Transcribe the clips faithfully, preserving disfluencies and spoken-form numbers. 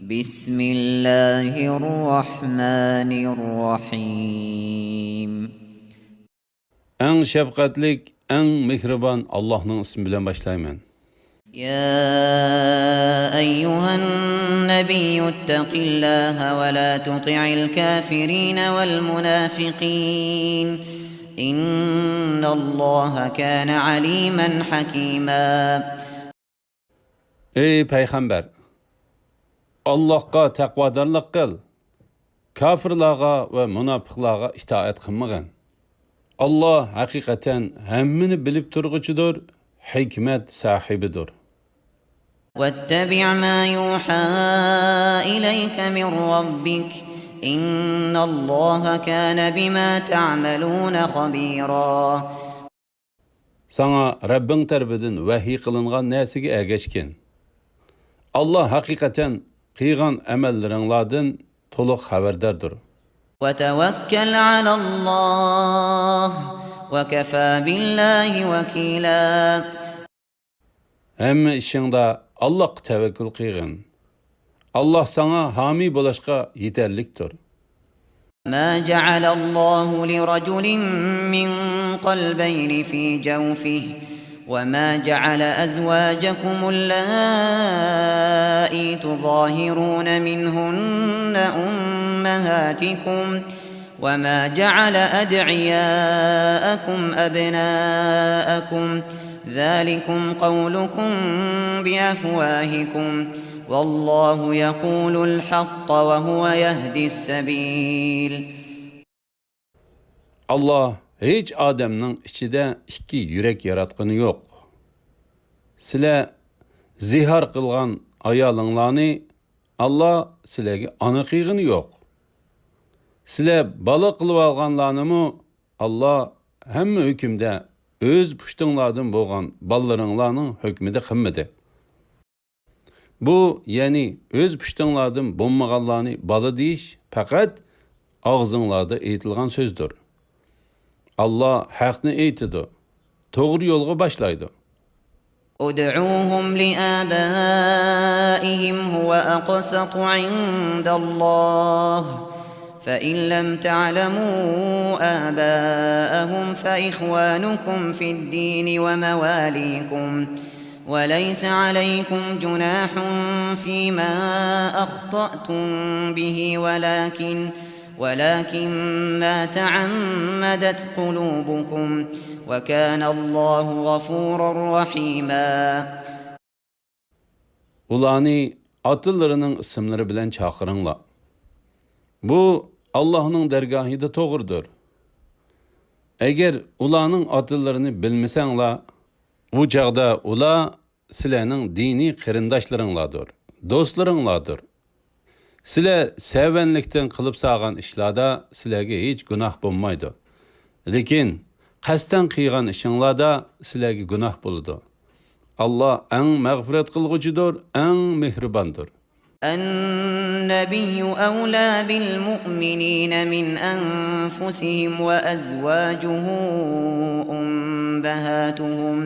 بسم الله الرحمن الرحيم. ئەڭ شەپقەتلىك، ئەڭ مېھرىبان ئاللاھنىڭ ئىسمى بىلەن باشلايمەن. يا أيها النبي اتق الله ولا تطع الكافرين والمنافقين إن الله كان عليما حكيما. ئەي پەيغەمبەر، ئاللاھقا تەقۋادارلىق قىل، كاپىرلارغا ۋە مۇناپىقلارغا ئىتائەت قىلمىغىن. ئاللاھ ھەقىقەتەن ھەممىنى بىلىپ تۇرغۇچىدۇر، ھېكمەت ساھىبىدۇر. واتبع ما يوحى إليك من ربك إن الله كان بما تعملون خبيرا. ساڭا رەببىڭ تەرىپىدىن ۋەھىي قىلىنغان نەرسىگە ئەگەشكىن. ئاللاھ ھەقىقەتەن قىلغان ئەمەللىرىڭلاردىن تولۇق خەۋەرداردۇر. وتوكل على الله وكفى بالله وكيلا. ھەممە ئىشىڭدا ئاللاھقا تەۋەككۈل قىلغىن. ئاللاھ ساڭا ھامىي بولۇشقا يېتەرلىكتۇر. ما جعل الله لرجل من قلبين في جوفه وما جعل أزواجكم اللائي تظاهرون منهن أمهاتكم وما جعل أدعياءكم أبناءكم ذلكم قولكم بأفواهكم والله يقول الحق وهو يهدي السبيل. ئاللاھ ھېچ ئادەمنىڭ ئىچىدە ئىككى يۈرەك ياراتقىنى يوق. سىلەر زىھار قىلغان ئايالىڭلارنى ئاللاھ سىلەرگە ئانا قىلغىنى يوق. سىلەر بالا قىلىۋالغانلارنىمۇ ئاللاھ ھەممە ھۆكۈمدە ئۆز پۇشتۇڭلاردىن بولغان بالىلىرىڭلارنىڭ ھۆكمىدە قىلمىدى. بۇ، يەنى ئۆز پۇشتۇڭلاردىن بولمىغانلارنى بالا دېيىش پەقەت ئاغزىڭلاردا ئېيتىلغان سۆزدۇر. ئاللاھ ھەقنى ئېيتىدۇ، توغرا يولغا باشلايدۇ. ادعوهم لآبائهم هو أقسط عند الله فإن لم تعلموا آباءهم فإخوانكم في الدين ومواليكم وليس عليكم جناح فيما أخطأتم به ولكن ولكن ما تعمدت قلوبكم وكان الله غفورا رحيما. ئۇلارنى ئاتىلىرىنىڭ ئىسىملىرى بىلەن چاقىرىڭلار. بۇ ئاللاھنىڭ دەرگاھىدا توغرىدۇر. ئەگەر ئۇلارنىڭ ئاتىلىرىنى بىلمىسەڭلار، ئۇ چاغدا ئۇلار سىلەرنىڭ دىنىي قېرىنداشلىرىڭلاردۇر، دوستلىرىڭلاردۇر. سىلەر سەۋەنلىكتىن قىلىپ سالغان ئىشلاردا سىلەرگە ھېچ گۇناھ بولمايدۇ. لېكىن قەستەن قىلغان ئىشىڭلاردا سىلەرگە گۇناھ بولىدۇ. ئاللاھ ئەڭ مەغپىرەت قىلغۇچىدۇر، ئەڭ مېھرىباندۇر. النبي أولى بالمؤمنين من أنفسهم وأزواجه أمهاتهم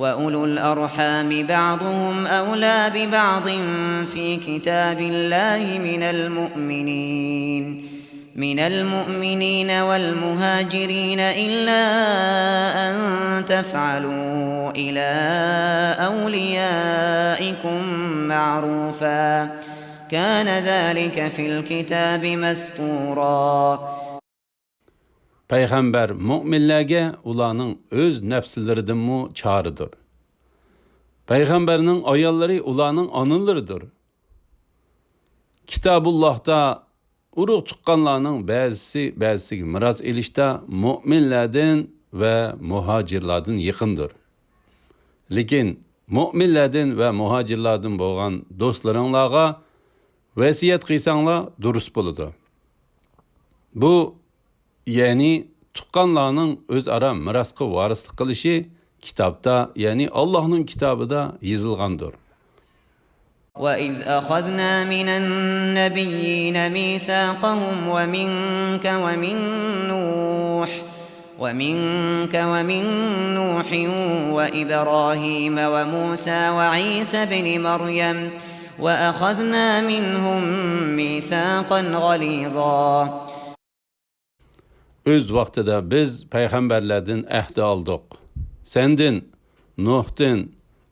وأولو الأرحام بعضهم أولى ببعض في كتاب الله من المؤمنين من المؤمنين والمهاجرين إلا أن تفعلوا إلى أوليائكم معروفا كان ذلك في الكتاب مسطورا. پەيغەمبەر مۆمىنلەرگە ئۇلارنىڭ ئۆز نەپسلىرىدىنمۇ چارىدۇر. پەيغەمبەرنىڭ ئاياللىرى ئۇلارنىڭ ئانىلىرىدۇر. كىتابۇللاھتا ئۇرۇق تۇغقانلارنىڭ بەزىسى بەزىسىگە مىراس ئېلىشتا مۆمىنلەردىن ۋە مۇھاجىرلاردىن يېقىندۇر. لېكىن مۆمىنلەردىن ۋە مۇھاجىرلاردىن بولغان دوستلىرىڭلارغا ۋەسىيەت قىلساڭلار دۇرۇس بولىدۇ. بۇ، يەنى تۇغقانلارنىڭ ئۆزئارا مىراسقا ۋارىسلىق قىلىشى كىتابتا، يەنى ئاللاھنىڭ كىتابىدا يېزىلغاندۇر. وإذ أخذنا من النبيين ميثاقهم ومنك ومن نوح ومنك ومن نوح وإبراهيم وموسى وعيسى ابن مريم وأخذنا منهم ميثاقا غليظا. ئۆز ۋاقتىدا بىز پەيغەمبەرلەردىن ئەھدە ئالدۇق. سەندىن، نۇھتىن،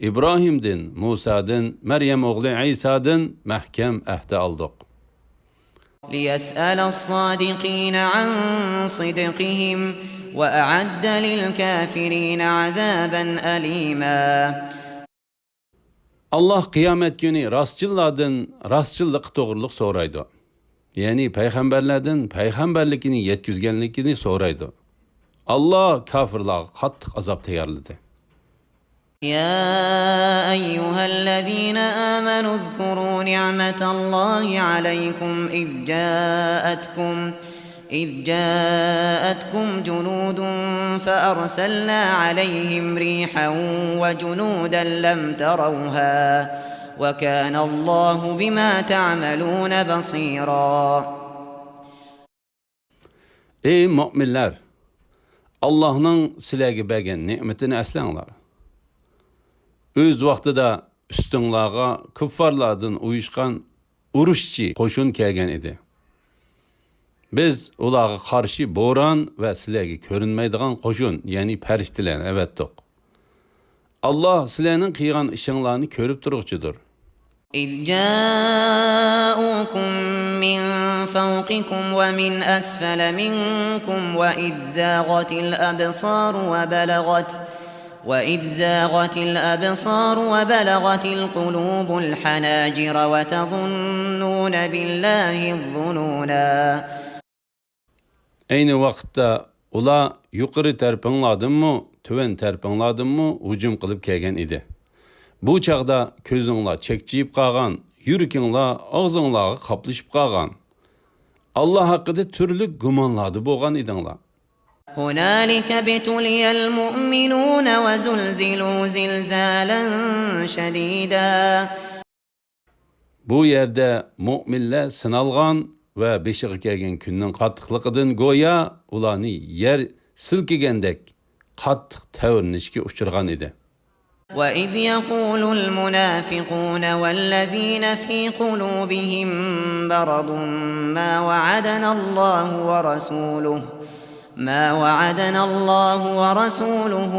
ئىبراھىمدىن، مۇسادىن، مەريەم ئوغلى ئەيسادىن مەھكەم ئەھدە ئالدۇق. ليسأل الصادقين عن صدقهم وأعد للكافرين عذابا أليما. ئاللاھ قىيامەت كۈنى راستچىللاردىن راستچىللىقى توغرۇلۇق سورايدۇ. يەنى پەيغەمبەرلەردىن پەيغەمبەرلىكىنى يەتكۈزگەنلىكىنى سورايدۇ. ئاللاھ كاپىرلارغا قاتتىق ئازاب تەييارلىدى. يا أيها الذين آمنوا اذكروا نعمة الله عليكم إذ جاءتكم إذ جاءتكم جنود فأرسلنا عليهم ريحا وجنودا لم تروها وكان الله بما تعملون بصيرا. ئەي مۆمىنلەر! ئاللاھنىڭ سىلەرگە بەرگەن نېمىتىنى ئەسلەڭلار. ئۆز ۋاقتىدا ئۈستۈڭلارغا كۇففارلاردىن ئۇيۇشقان ئۇرۇشچى قوشۇن كەلگەن ئىدى. بىز ئۇلارغا قارشى بوران ۋە سىلەرگە كۆرۈنمەيدىغان قوشۇن، يەنى پەرىشتىلەرنى ئەۋەتتۇق. ئاللاھ سىلەرنىڭ قىلغان ئىشىڭلارنى كۆرۈپ تۇرغۇچىدۇر. إذ جاءوكم من فوقكم ومن أسفل منكم وإذ زاغت الأبصار وبلغت وإذ زاغت الأبصار وبلغت القلوب الحناجر وتظنون بالله الظنونا. ئەينى ۋاقىتتا ئۇلار يۇقىرى تەرىپىڭلاردىنمۇ، تۆۋەن تەرىپىڭلاردىنمۇ ھۇجۇم قىلىپ كەلگەن ئىدى. بۇ چاغدا كۆزۈڭلار چەكچىيىپ قالغان، يۈرىكىڭلار ئاغزىڭلارغا قاپلىشىپ قالغان. ئاللاھ ھەققىدە تۈرلۈك گۇمانلاردا بولغان ئىدىڭلار. هنالك ابتلي المؤمنون وزلزلوا زلزالا شديدا. بۇ يەردە مۆمىنلەر سىنالغان ۋە بېشىغا كەلگەن كۈننىڭ قاتتىقلىقىدىن گويا ئۇلارنى يەر سىلكىگەندەك قاتتىق تەۋرىنىشكە ئۇچرىغان ئىدى. وإذ يقول المنافقون والذين في قلوبهم مرض ما وعدنا الله ورسوله ما وعدنا الله ورسوله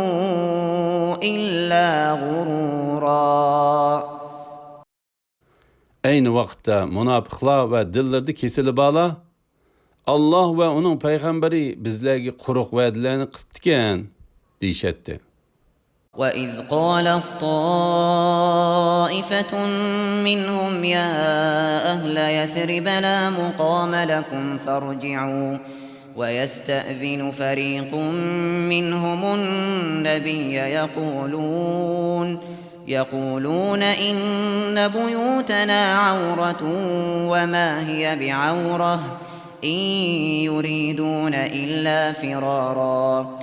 إلا غرورا. ئەينى ۋاقىتتا مۇناپىقلار ۋە دىللىرىدا كېسىلى بارلار، «ئاللاھ ۋە ئۇنىڭ پەيغەمبىرى بىزلەرگە قۇرۇق ۋەدىلەرنى قىپتىكەن» دېيىشەتتى. وإذ قالت طائفة منهم يا أهل يثرب لا مقام لكم فارجعوا ويستأذن فريق منهم النبي يقولون يقولون إن بيوتنا عورة وما هي بعورة إن يريدون إلا فرارا.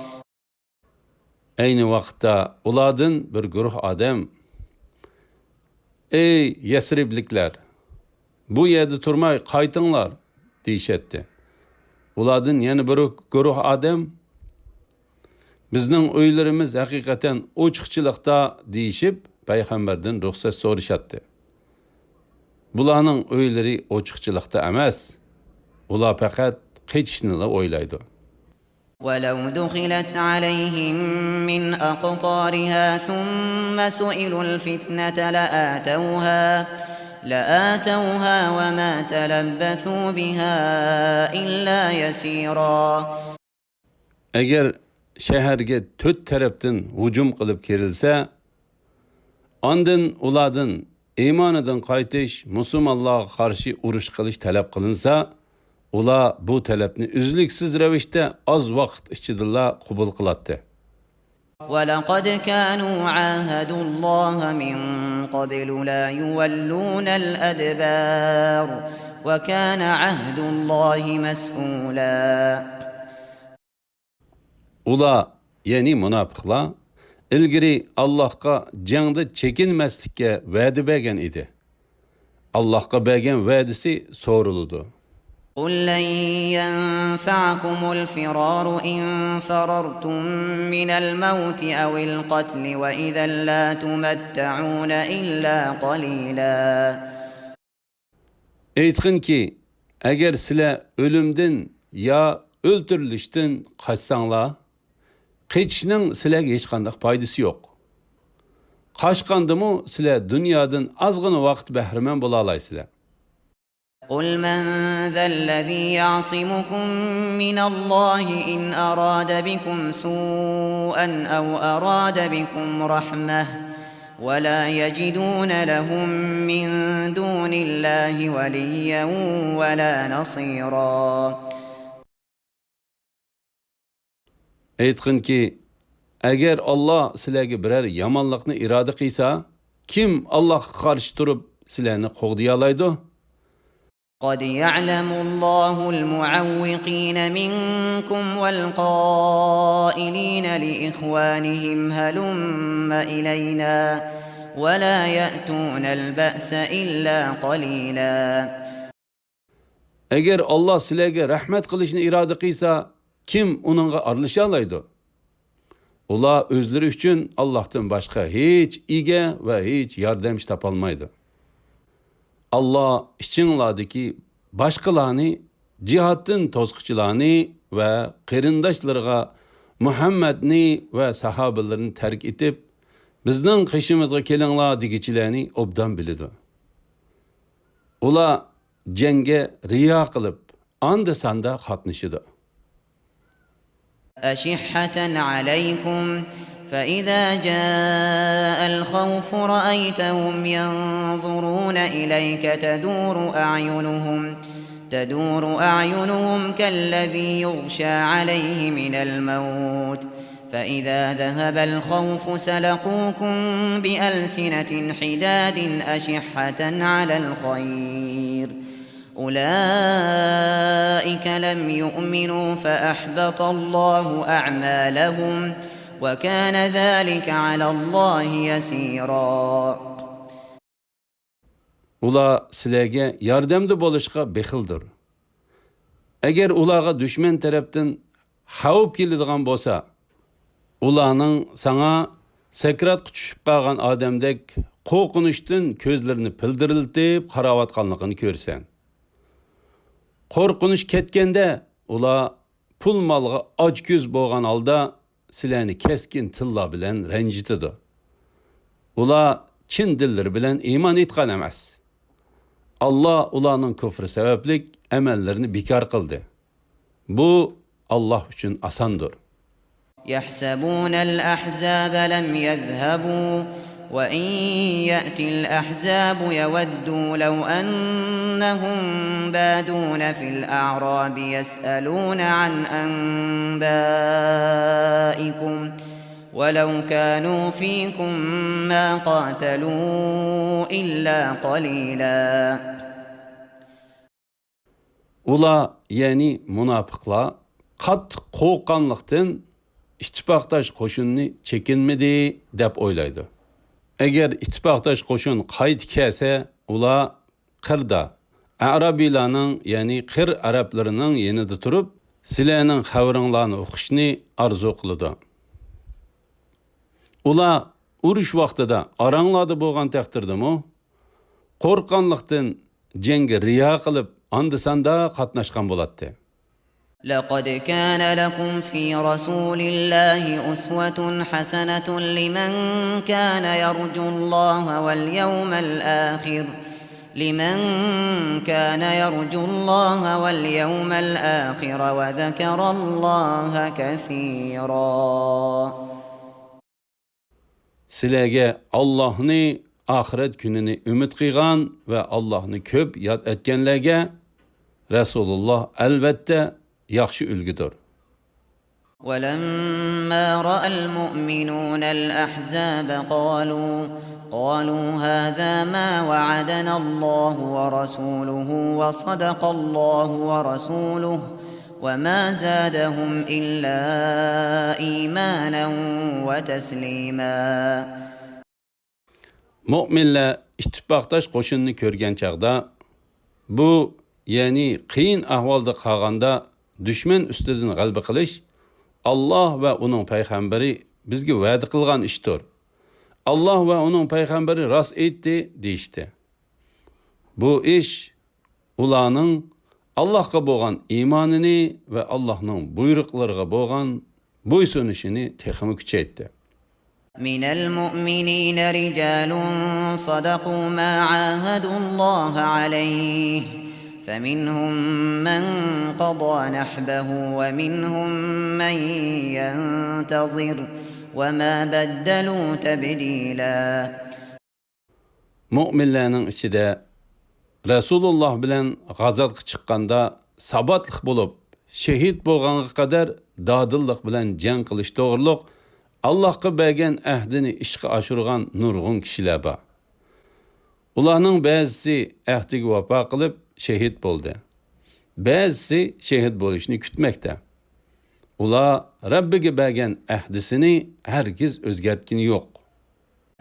ئەينى ۋاقىتتا ئۇلاردىن بىر گۇرۇھ ئادەم، «ئەي يەسرىبلىكلەر، بۇ يەردە تۇرماي قايتىڭلار» دېيىشەتتى. ئۇلاردىن يەنە بىر گۇرۇھ ئادەم، «بىزنىڭ ئۆيلىرىمىز ھەقىقەتەن ئوچۇقچىلىقتا» دېيىشىپ، پەيغەمبەردىن رۇخسەت سورىشاتتى. بۇلارنىڭ ئۆيلىرى ئوچۇقچىلىقتا ئەمەس، ئۇلار پەقەت قېچىشنىلا ئويلايدۇ. ولو دخلت عليهم من أقطارها ثم سئلوا الفتنة لآتوها، لآتوها وما تلبثوا بها إلا يسيرا. ئەگەر شەھەرگە تۆت تەرەپتىن ھۇجۇم قىلىپ كىرىلسە، ئاندىن ئۇلاردىن ئىمانىدىن قايتىش، مۇسۇلمانلارغا قارشى ئۇرۇش قىلىش تەلەپ قىلىنسا، ئۇلار بۇ تەلەپنى ئۈزلۈكسىز رەۋىشتە ئاز ۋاقىت ئىچىدىلا قوبۇل قىلاتتى. ولقد كانوا عاهدوا الله من قبل لا يولون الأدبار وكان عهد الله مسئولا. ئۇلار، يەنى مۇناپىقلار، ئىلگىرى ئاللاھقا جەڭدە چېكىنمەسلىككە ۋەدە بەرگەن ئىدى. ئاللاھقا بەرگەن ۋەدىسى سورۇلىدۇ. قل لن ينفعكم الفرار إن فررتم من الموت أو القتل وإذا لا تمتعون إلا قليلا. ئېيتقىنكى، ئەگەر سىلەر ئۆلۈمدىن يا ئۆلتۈرۈلۈشتىن قاچساڭلار، قېچىشنىڭ سىلەرگە ھېچقانداق پايدىسى يوق. قاچقاندىمۇ سىلەر دۇنيادىن ئازغىنا ۋاقىت بەھرىمەن بولالايسىلەر. قل من ذا الذي يعصمكم من الله إن أراد بكم سوءا أو أراد بكم رحمة ولا يجدون لهم من دون الله وليا ولا نصيرا. ئېيتقىنكى، ئەگەر ئاللا سىلەرگە بىرەر يامانلىقنى ئىرادە قىلسا، كىم ئاللاغا قارشى تۇرۇپ سىلەرنى قوغدىيالايدۇ؟ قد يعلم الله المعوقين منكم والقائلين لإخوانهم هلم إلينا ولا يأتون البأس إلا قليلا. ئەگەر ئاللا سىلەرگە رەھمەت قىلىشنى ئىرادە قىلسا، كىم ئۇنىڭغا ئارىلىشالايدۇ؟ ئۇلار ئۆزلىرى ئۈچۈن ئاللاھتىن باشقا ھېچ ئىگە ۋە ھېچ ياردەمچى تاپالمايدۇ. ئاللا ئىچىڭلاردىكى باشقىلارنى، جىھادتىن توسقۇچىلارنى ۋە قېرىنداشلىرىغا مۇھەممەدنى ۋە ساھابىلىرىنى تەرك ئېتىپ، بىزنىڭ قېشىمىزغا كېلىڭلار دېگۈچىلەرنى ئوبدان بىلىدۇ. ئۇلار جەڭگە رىيا قىلىپ، ئاندا-ساندا قاتنىشىدۇ. أشحة عليكم فإذا جاء الخوف رأيتهم ينظرون إليك تدور أعينهم تدور أعينهم كالذي يغشى عليه من الموت فإذا ذهب الخوف سلقوكم بألسنة حداد أشحة على الخير أولئك لم يؤمنوا فأحبط الله أعمالهم وكان ذلك على الله يسيرا. ئۇلار سىلەرگە ياردەمدە بولۇشقا بېخىلدۇر. ئەگەر ئۇلارغا دۈشمەن تەرەپتىن خەۋپ كېلىدىغان بولسا، ئۇلارنىڭ ساڭا سەكراتقا چۈشۈپ قالغان ئادەمدەك قورقۇنچتىن كۆزلىرىنى پىلدىرلىتىپ قاراۋاتقانلىقىنى كۆرىسەن. قورقۇنچ كەتكەندە، ئۇلار پۇل-مالغا ئاچكۆز بولغان ھالدا سىلەرنى كەسكىن تىللار بىلەن رەنجىتىدۇ. ئۇلار چىن دىللىرى بىلەن ئىمان ئېيتقان ئەمەس. ئاللا ئۇلارنىڭ كۇفرى سەۋەبلىك ئەمەللىرىنى بىكار قىلدى. بۇ ئاللا ئۈچۈن ئاساندۇر. يحسبون الأحزاب لم يذهبوا وإن يأت الأحزاب يودوا لو أنهم بادون في الأعراب يسألون عن أنبائكم ولو كانوا فيكم ما قاتلوا إلا قليلا. ئۇلار، يەنى مۇناپىقلار، قاتتىق قورققانلىقتىن ئىتتىپاقداش قوشۇننى چېكىنمىدى دەپ ئويلايدۇ. ئەگەر ئىتتىپاقداش قوشۇن قايتا كەلسە، ئۇلار قىردا، ئەرابىيلارنىڭ، يەنى قىر ئەرەبلىرىنىڭ يېنىدا تۇرۇپ، سىلەرنىڭ خەۋىرىڭلارنى ئۇقۇشنى ئارزۇ قىلىدۇ. ئۇلار ئۇرۇش ۋاقتىدا ئاراڭلاردا بولغان تەقدىردىمۇ، قورققانلىقتىن جەڭگە رىيا قىلىپ، ئاندا-ساندا قاتناشقان بولاتتى. لقد كان لكم في رسول الله أسوة حسنة لمن كان يرجو الله واليوم الآخر لمن كان يرجو الله واليوم الآخر وذكر الله كثيرا. سىلەرگە ئاللاھنى، ئاخىرەت كۈنىنى ئۈمىد قىلغان ۋە ئاللاھنى كۆپ ياد ئەتكەنلەرگە رەسۇلۇللاھ ئەلۋەتتە ياخشى ئۈلگىدۇر. ولما رأى المؤمنون الأحزاب قالوا قالوا هذا ما وعدنا الله ورسوله وصدق الله ورسوله وما زادهم إلا إيمانا وتسليما. مۆمىنلەر ئىتتىپاقداش قوشۇننى كۆرگەن چاغدا، بۇ يەنى قىيىن ئەھۋالدا قالغاندا دۈشمەن ئۈستىدىن غەلىبە قىلىش ئاللاھ ۋە ئۇنىڭ پەيغەمبىرى بىزگە ۋەدە قىلغان ئىشتۇر. ئاللاھ ۋە ئۇنىڭ پەيغەمبىرى راست ئېيتتى، دېيىشتى. بۇ ئىش ئۇلارنىڭ ئاللاھقا بولغان ئىمانىنى ۋە ئاللاھنىڭ بۇيرۇقلىرىغا بولغان بويسۇنۇشىنى تېخىمۇ كۈچەيتتى. من المؤمنين رجال صدقوا ما عاهدوا الله عليه، فمنهم من قضى نحبه ومنهم من ينتظر، وما بدلوا تبديلا. مۆمىنلەرنىڭ ئىچىدە رەسۇلۇللاھ بىلەن غازاتقا چىققاندا ساباتلىق بولۇپ، شېھىت بولغانغا قەدەر دادىللىق بىلەن جەڭ قىلىش توغرۇلۇق ئاللاھقا بەرگەن ئەھدىنى ئىشقا ئاشۇرغان نۇرغۇن كىشىلەر بار. ئۇلارنىڭ بەزىسى ئەھدىگە ۋاپا قىلىپ شېھىت بولدى. بەزىسى شېھىت بولۇشنى كۈتمەكتە. ئۇلار رەببىگە بەرگەن ئەھدىسىنى ھەرگىز ئۆزگەرتكىنى يوق.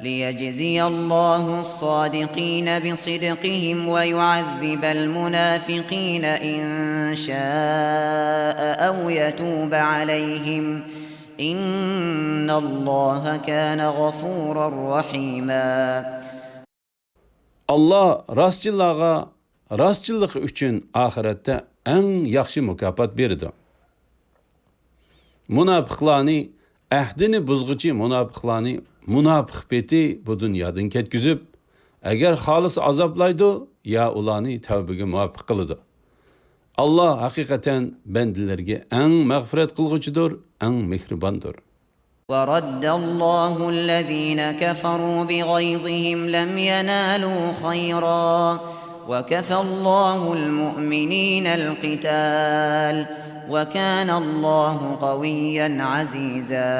ليجزي الله الصادقين بصدقهم ويعذب المنافقين إن شاء أو يتوب عليهم، إن الله كان غفورا رحيما. ئاللاھ راستچىللارغا راستچىللىقى ئۈچۈن ئاخىرەتتە ئەڭ ياخشى مۇكاپات بېرىدۇ. مۇناپىقلارنى، ئەھدىنى بۇزغۇچى مۇناپىقلارنى مۇناپىق پېتى بۇ دۇنيادىن كەتكۈزۈپ، ئەگەر خالىسا ئازابلايدۇ يا ئۇلارنى تەۋبىگە مۇۋەپپەق قىلىدۇ. ئاللاھ ھەقىقەتەن بەندىلىرىگە ئەڭ مەغپىرەت قىلغۇچىدۇر، ئەڭ مېھرىباندۇر. ورد الله الذين كفروا بغيظهم لم ينالوا خيرا وكفى الله المؤمنين القتال وكان الله قويا عزيزا.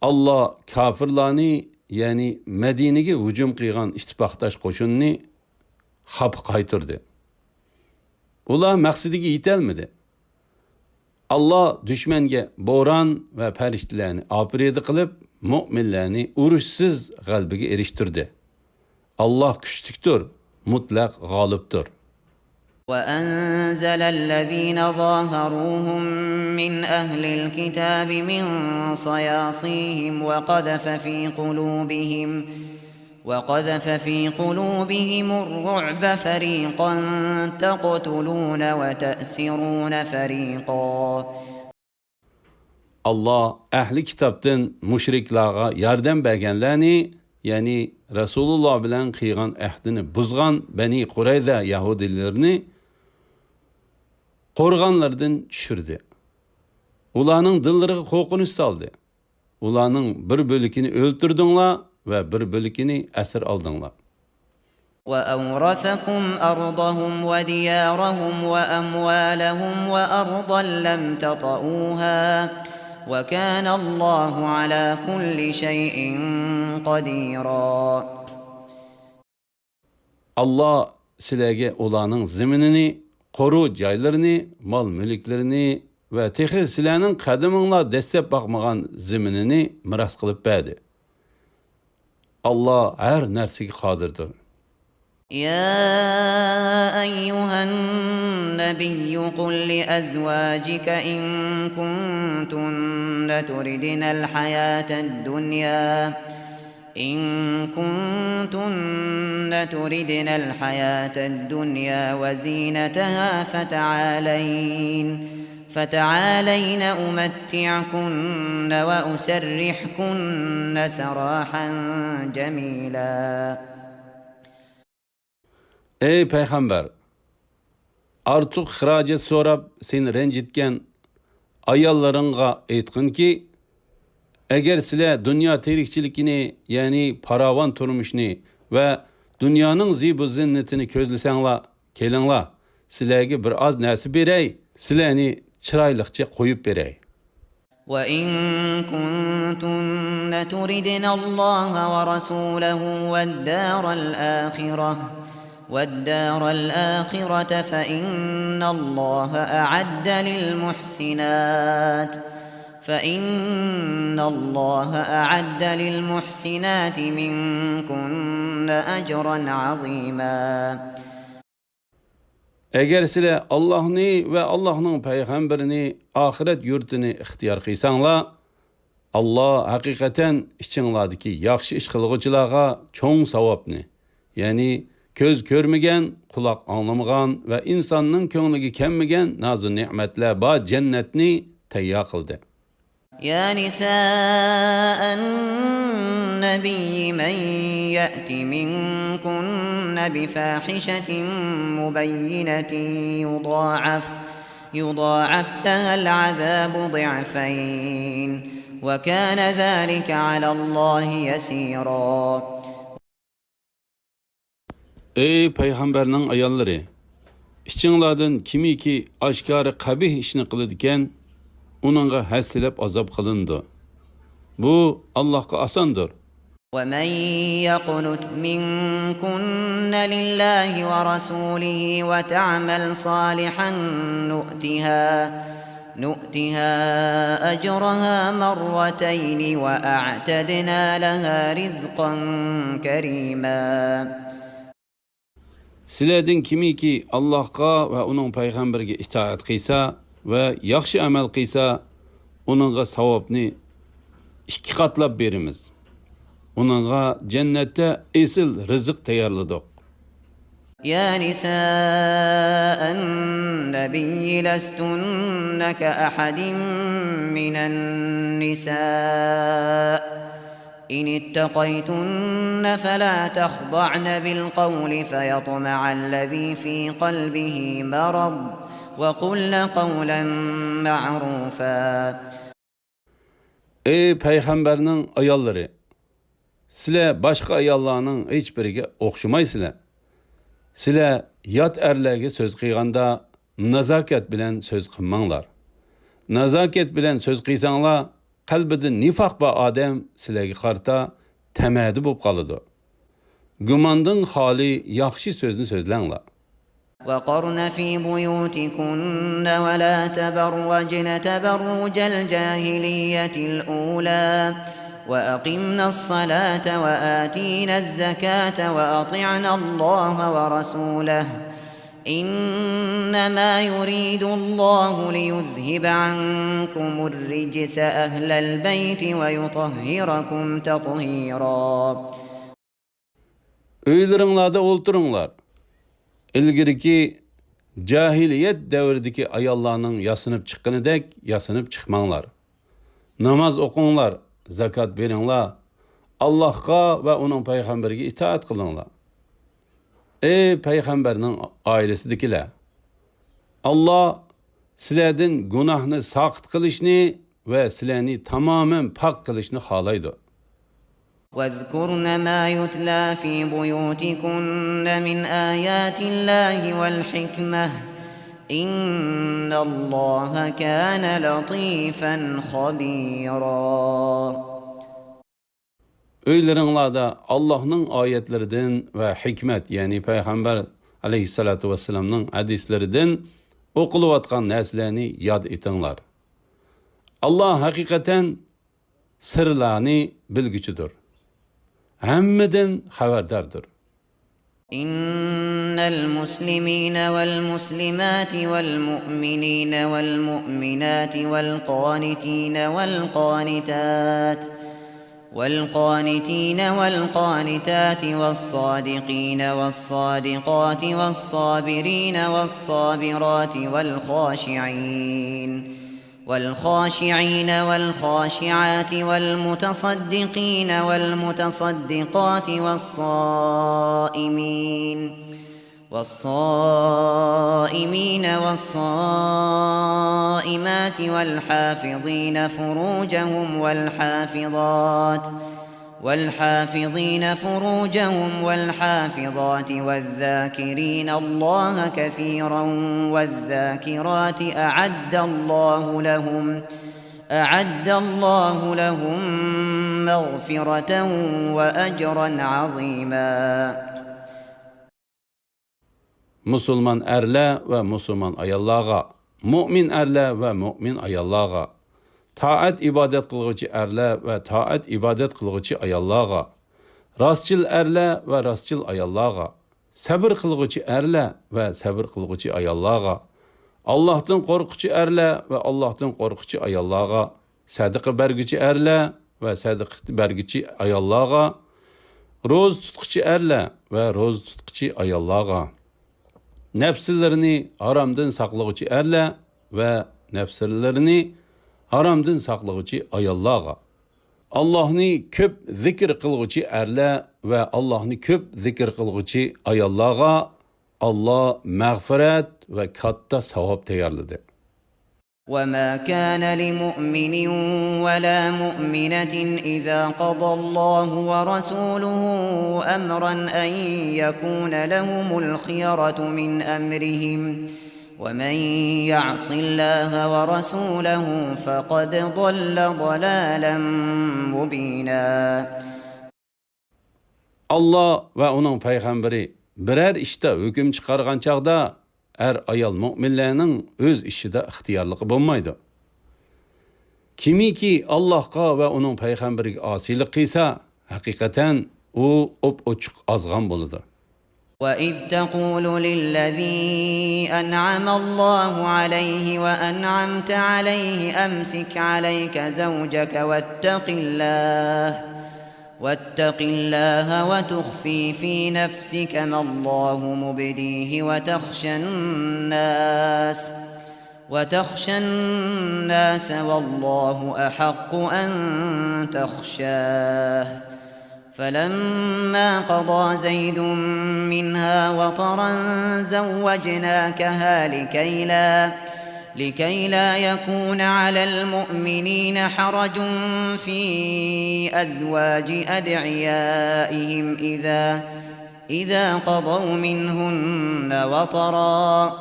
ئاللاھ كاپىرلارنى، يەنى مەدىنىگە ھۇجۇم قىلغان ئىتتىپاقداش قوشۇننى خاپا قايتۇردى. ئۇلار مەقسىتىگە يېتەلمىدى. ئاللاھ دۈشمەنگە بوران ۋە پەرىشتىلەرنى ئاپىرىدە قىلىپ، مۆمىنلەرنى ئۇرۇشسىز غەلىبىگە ئېرىشتۈردى. ئاللاھ كۈچلۈكتۇر، مۇتلەق غالىبتۇر. وأنزل الذين ظاهروهم من أهل الكتاب من صياصيهم وقذف في قلوبهم وقذف في قلوبهم الرعب فريقا تقتلون وتأسرون فريقا. ئاللاھ ئەھلى كىتابتىن مۇشرىكلارغا ياردەم بەرگەنلەرنى، يەنى رەسۇلۇللاھ بىلەن قىلغان ئەھدىنى بۇزغان بەنى قۇرەيزە يەھۇدىيلىرىنى قورغانلىرىدىن چۈشۈردى. ئۇلارنىڭ دىللىرىغا قورقۇنچ سالدى. ئۇلارنىڭ بىر بۆلىكىنى ئۆلتۈردۈڭلار ۋە بىر بۆلىكىنى ئەسىر ئالدىڭلار. وأورثكم أرضهم وديارهم وأموالهم وأرضا لم تطئوها وكان الله على كل شيء قديرا. ئاللاھ سىلەرگە ئۇلارنىڭ زېمىنىنى، قورۇ جايلىرىنى، مال-مۈلۈكلىرىنى ۋە تېخى سىلەرنىڭ قەدىمىڭلار دەسسەپ باقمىغان زېمىنىنى مىراس قىلىپ بەردى. ئاللاھ ھەر نەرسىگە قادىردۇر. يا أيها النبي قل لأزواجك إن كنتن تردن الحياة الدنيا إن كنتن تردن الحياة الدنيا وزينتها فتعالين، فتعالين أمتعكن وأسرحكن سراحا جميلا. ئەي پەيغەمبەر! ئارتۇق خىراجەت سوراپ سېنى رەنجىتكەن ئاياللىرىڭغا ئېيتقىنكى، ئەگەر سىلەر دۇنيا تىرىكچىلىكىنى، يەنى پاراۋان تۇرمۇشنى ۋە دۇنيانىڭ زىبۇ زىننىتىنى كۆزلىسەڭلار، كېلىڭلار، سىلەرگە بىر ئاز نەرسە بېرەي، سىلەرنى چىرايلىقچە قويۇپ بېرەي. وإن كنتن تردن الله ورسوله والدار الآخرة، والدار الآخرة فإن الله أعد للمحسنات، فإن الله أعد للمحسنات منكن أجرا عظيما. ئەگەر سىلەر ئاللاھنى ۋە ئاللاھنىڭ پەيغەمبىرىنى، ئاخىرەت يۇرتىنى ئىختىيار قىلساڭلار، ئاللا ھەقىقەتەن ئىچىڭلاردىكى ياخشى ئىش قىلغۇچىلارغا چوڭ ساۋابنى، يەنى كۆز كۆرمىگەن، قۇلاق ئاڭلىمىغان ۋە ئىنساننىڭ كۆڭلىگە كەلمىگەن نازۇ نېمەتلەر بار جەننەتنى تەييار قىلدى. يا نساء النبي من يأت منكن بفاحشة مبينة يضاعف يضاعف لها العذاب ضعفين وكان ذلك على الله يسيرا. ئەي پەيغەمبەرنىڭ ئاياللىرى! ئىچىڭلاردىن كىمكى ئاشكارا قەبىھ ئىشنى قىلىدىكەن، ئۇنىڭغا ھەسسىلەپ ئازاب قىلىنىدۇ. بۇ ئاللاھقا ئاساندۇر. ومن يقنت منكن لله ورسوله وتعمل صالحا نؤتها نؤتها أجرها مرتين وأعتدنا لها رزقا كريما. سىلەردىن كىمكى ئاللاھقا ۋە ئۇنىڭ پەيغەمبىرىگە ئىتائەت قىلسا ۋە ياخشى ئەمەل قىلسا، ئۇنىڭغا ساۋابنى ئىككى قاتلاپ بېرىمىز. ئۇنىڭغا جەننەتتە ئېسىل رىزىق تەييارلىدۇق. يا نساء النبي لستن كأحد من النساء إن اتقيتن فلا تخضعن بالقول فيطمع الذي في قلبه مرض وقلن قولا معروفا. ئەي پەيغەمبەرنىڭ ئاياللىرى! سىلەر باشقا ئاياللارنىڭ ھېچبىرىگە ئوخشىمايسىلەر. سىلەر يات ئەرلەرگە سۆز قىلغاندا نازاكەت بىلەن سۆز قىلماڭلار. نازاكەت بىلەن سۆز قىلساڭلار، قەلبىدە نىفاق بار ئادەم سىلەرگە قارىتا تەمەدە بولۇپ قالىدۇ. گۇماندىن خالىي ياخشى سۆزنى سۆزلەڭلار. وقرن في بيوتكن ولا تبرجن تبرج الجاهلية الأولى وأقمن الصلاة وآتين الزكاة وأطعن الله ورسوله إنما يريد الله ليذهب عنكم الرجس أهل البيت ويطهركم تطهيرا. ئۆيلىرىڭلاردا ئولتۇرۇڭلار. ئىلگىرىكى جاھىلىيەت دەۋرىدىكى ئاياللارنىڭ ياسىنىپ چىققىنىدەك ياسىنىپ چىقماڭلار. ناماز ئوقۇڭلار، زاكات بېرىڭلار، ئاللاھقا ۋە ئۇنىڭ پەيغەمبىرىگە ئىتائەت قىلىڭلار. ئەي پەيغەمبەرنىڭ ئائىلىسىدىكىلەر! ئاللا سىلەردىن گۇناھنى ساقىت قىلىشنى ۋە سىلەرنى تامامەن پاك قىلىشنى خالايدۇ. واذكرن ما يتلى في بيوتكن من آيات الله والحكمة إن الله كان لطيفا خبيرا. ئۆيلىرىڭلاردا ئاللاھنىڭ ئايەتلىرىدىن ۋە ھېكمەت، يەنى پەيغەمبەر ئەلەيھىسسالاتۇ ۋەسسالامنىڭ ھەدىسلىرىدىن ئوقۇلۇۋاتقان نەرسىلەرنى ياد ئېتىڭلار. ئاللا ھەقىقەتەن سىرلارنى بىلگۈچىدۇر، ھەممىدىن خەۋەرداردۇر. إن المسلمين والمسلمات والمؤمنين والمؤمنات والقانتين والقانتات والقانتين والقانتات والصادقين والصادقات والصابرين والصابرات والخاشعين والخاشعين والخاشعات والمتصدقين والمتصدقات والصائمين والصائمين والصائمات والحافظين فروجهم والحافظات والحافظين فروجهم والحافظات والذاكرين الله كثيرا والذاكرات أعد الله لهم أعد الله لهم مغفرة وأجرا عظيما. مۇسۇلمان ئەرلەر ۋە مۇسۇلمان ئاياللارغا، مۇئمىن ئەرلەر ۋە مۇئمىن ئاياللارغا، تائەت ئىبادەت قىلغۇچى ئەرلەر ۋە تائەت ئىبادەت قىلغۇچى ئاياللارغا، راستچىل ئەرلەر ۋە راستچىل ئاياللارغا، سەۋر قىلغۇچى ئەرلەر ۋە سەۋر قىلغۇچى ئاياللارغا، ئاللاھتىن قورققۇچى ئەرلەر ۋە ئاللاھتىن قورققۇچى ئاياللارغا، سەدىقە بەرگۈچى ئەرلەر ۋە سەدىقە بەرگۈچى ئاياللارغا، روزا تۇتقۇچى ئەرلەر ۋە روزا تۇتقۇچى ئاياللارغا، نەپسلىرىنى ھارامدىن ساقلىغۇچى ئەرلەر ۋە نەپسلىرىنى ھارامدىن ساقلىغۇچى ئاياللارغا، ئاللاھنى كۆپ زىكىر قىلغۇچى ئەرلەر ۋە ئاللاھنى كۆپ زىكىر قىلغۇچى ئاياللارغا ئاللا مەغپىرەت ۋە كاتتا ساۋاب تەييارلىدى. وما كان لمؤمن ولا مؤمنة إذا قضى الله ورسوله أمرا أن يكون لهم الخيرة من أمرهم، ومن يعص الله ورسوله فقد ضل ضلالا مبينا. ئاللا ۋە ئۇنىڭ پەيغەمبىرى بىرەر ئىشتا ھۆكۈم چىقارغان چاغدا، ئەر-ئايال مۆمىنلەرنىڭ ئۆز ئىشىدا ئىختىيارلىقى بولمايدۇ. كىمكى ئاللاھقا ۋە ئۇنىڭ پەيغەمبىرىگە ئاسىيلىق قىلسا، ھەقىقەتەن ئۇ ئوپئوچۇق ئازغان بولىدۇ. وإذ تقول للذي أنعم الله عليه وأنعمت عليه أمسك عليك زوجك واتق الله، واتق الله وتخفي في نفسك ما الله مبديه وتخشى الناس، وتخشى الناس والله أحق أن تخشاه. فلما قضى زيد منها وطرا زوجناكها لكي لا، لكي لا يكون على المؤمنين حرج في أزواج أدعيائهم إذا، إذا قضوا منهن وطرا،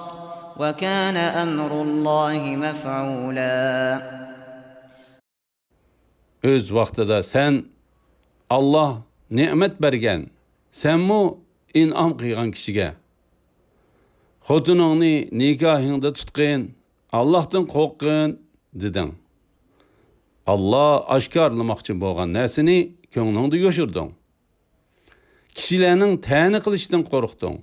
وكان أمر الله مفعولا. ئۆز ۋاقتىدا سەن، ئاللا نېمەت بەرگەن، سەنمۇ ئىنئام قىلغان كىشىگە، خوتۇنۇڭنى نىكاھىڭدا تۇتقىن، ئاللاھتىن قورققىن، دېدىڭ. ئاللا ئاشكارىلىماقچى بولغان نەرسىنى كۆڭلۈڭدە يوشۇردۇڭ. كىشىلەرنىڭ تەنە قىلىشتىن قورقتۇڭ.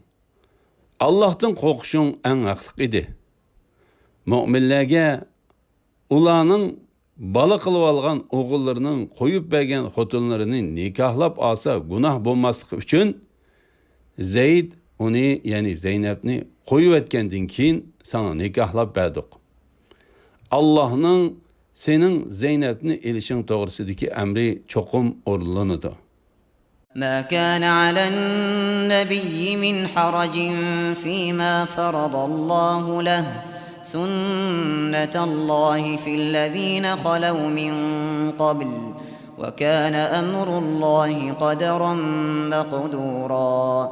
ئاللاھتىن قورقۇشۇڭ ئەڭ ھەقلىق ئىدى. مۆمىنلەرگە ئۇلارنىڭ بالا قىلىۋالغان ئوغۇللىرىنىڭ قويۇپ بەرگەن خوتۇنلىرىنى نىكاھلاپ ئالسا گۇناھ بولماسلىقى ئۈچۈن، زەيد ئۇنى، يەنى زەينەپنى قويۇۋەتكەندىن كېيىن ساڭا نىكاھلاپ بەردۇق. ئاللاھنىڭ سېنىڭ زەينەپنى ئېلىشىڭ توغرىسىدىكى ئەمرى چوقۇم ئورۇنلىنىدۇ. ما كان على النبي من حرج فيما فرض الله له، سنة الله في الذين خلوا من قبل، وكان أمر الله قدرا مقدورا.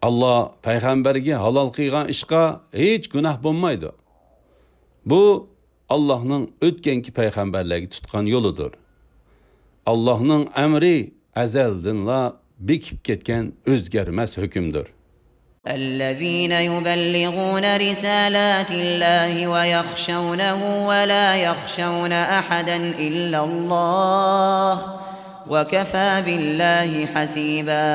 ئاللا پەيغەمبەرگە ھالال قىلغان ئىشقا ھېچ گۇناھ بولمايدۇ. بۇ ئاللاھنىڭ ئۆتكەنكى پەيغەمبەرلەرگە تۇتقان يولىدۇر. ئاللاھنىڭ ئەمرى ئەزەلدىنلا بېكىپ كەتكەن ئۆزگەرمەس ھۆكۈمدۇر. الذين يبلغون رسالات الله ويخشونه ولا يخشون أحدا إلا الله، وكفى بالله حسيبا.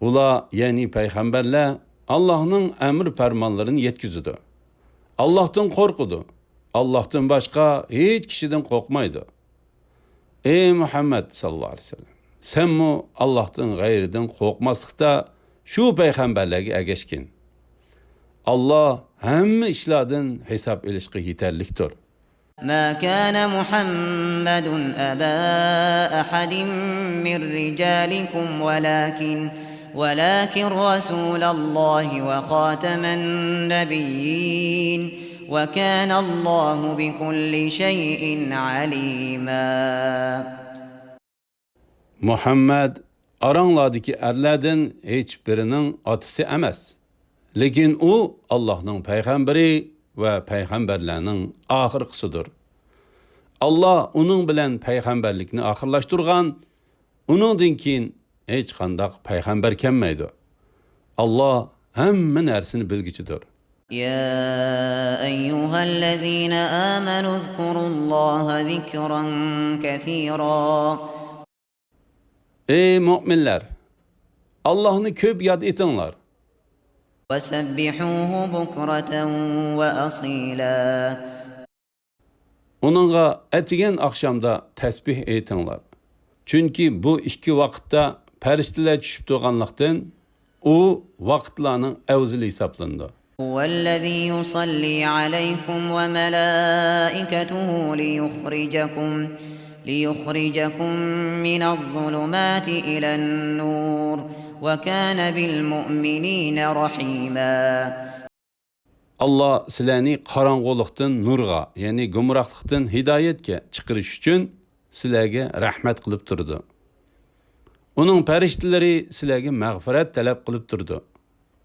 ئۇلار، يەنى پەيغەمبەرلەر، ئاللاھنىڭ ئەمر پەرمانلىرىنى يەتكۈزىدۇ. ئاللاھتىن قورقىدۇ. ئاللاھتىن باشقا ھېچ كىشىدىن قورقمايدۇ. ئەي مۇھەممەد ساللاللاھۇ ئەلەيھى ۋەسەللەم، سەنمۇ ئاللاھتىن غەيرىدىن قورقماسلىقتا شۇ پەيغەمبەرلەرگە ئەگەشكىن. ئاللا ھەممە ئىشلاردىن ھېساب ئېلىشقا يېتەرلىكتۇر. ما كان محمد أبا أحد من رجالكم ولكن، ولكن رسول الله وخاتم النبيين، وكان الله بكل شيء عليما. مۇھەممەد ئاراڭلاردىكى ئەرلەردىن ھېچ بىرىنىڭ ئاتىسى ئەمەس، لېكىن ئۇ ئاللاھنىڭ پەيغەمبىرى ۋە پەيغەمبەرلەرنىڭ ئاخىرقىسىدۇر. ئاللا ئۇنىڭ بىلەن پەيغەمبەرلىكنى ئاخىرلاشتۇرغان، ئۇنىڭدىن كېيىن ھېچقانداق پەيغەمبەر كەلمەيدۇ. ئاللا ھەممە نەرسىنى بىلگۈچىدۇر. يا أيها الذين آمنوا اذكروا الله ذكرا كثيرا. ئەي مۆمىنلەر! ئاللاھنى كۆپ ياد ئېتىڭلار. وسبحوه بكرة وأصيلا. ئۇنىڭغا ئەتىگەن-ئاخشامدا تەسبىھ ئېيتىڭلار. چۈنكى بۇ ئىككى ۋاقىتتا پەرىشتىلەر چۈشۈپ تۇرغانلىقتىن، ئۇ ۋاقىتلارنىڭ ئەۋزىلى ھېسابلىنىدۇ. هو الذي يصلي عليكم وملائكته ليخرجكم، ليخرجكم من الظلمات إلى النور، وكان بالمؤمنين رحيما. ئاللا سىلەرنى قاراڭغۇلۇقتىن نۇرغا، يەنى گۇمراھلىقتىن ھىدايەتكە چىقىرىش ئۈچۈن سىلەرگە رەھمەت قىلىپ تۇرىدۇ. ئۇنىڭ پەرىشتىلىرى سىلەرگە مەغپىرەت تەلەپ قىلىپ تۇرىدۇ.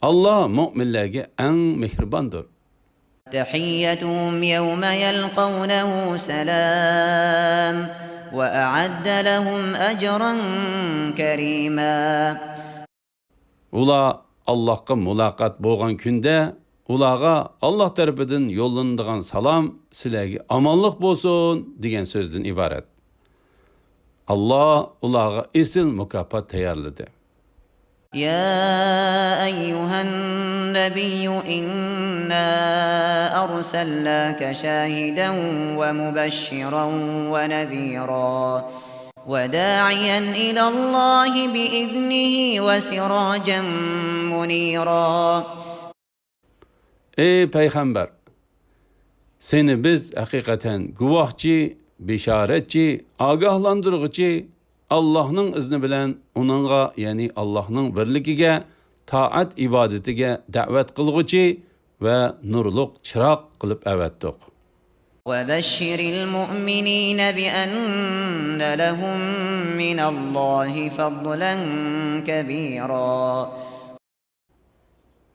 ئاللا مۆمىنلەرگە ئەڭ مېھرىباندۇر. تحيتهم يوم يلقونه سلام وأعد لهم أجرا كريما. ئۇلار ئاللاھقا مۇلاقات بولغان كۈندە، ئۇلارغا ئاللاھ تەرىپىدىن يوللىنىدىغان سالام سىلەرگە ئامانلىق بولسۇن دېگەن سۆزدىن ئىبارەت. ئاللاھ ئۇلارغا ئېسىل مۇكاپات تەييارلىدى. يا أيها النبي إنا أرسلناك شاهدا ومبشرا ونذيرا وداعيا إلى الله بإذنه وسراجا منيرا. ئەي پەيغەمبەر! سېنى بىز ھەقىقەتەن گۇۋاھچى، بېشارەتچى، ئاگاھلاندۇرغۇچى، ئاللاھنىڭ ئىزنى بىلەن ئۇنىڭغا، يەنى ئاللاھنىڭ بىرلىكىگە، تائەت ئىبادىتىگە دەۋەت قىلغۇچى ۋە نۇرلۇق چىراغ قىلىپ ئەۋەتتۇق. وبشر المؤمنين بأن لهم من الله فضلا كبيرا.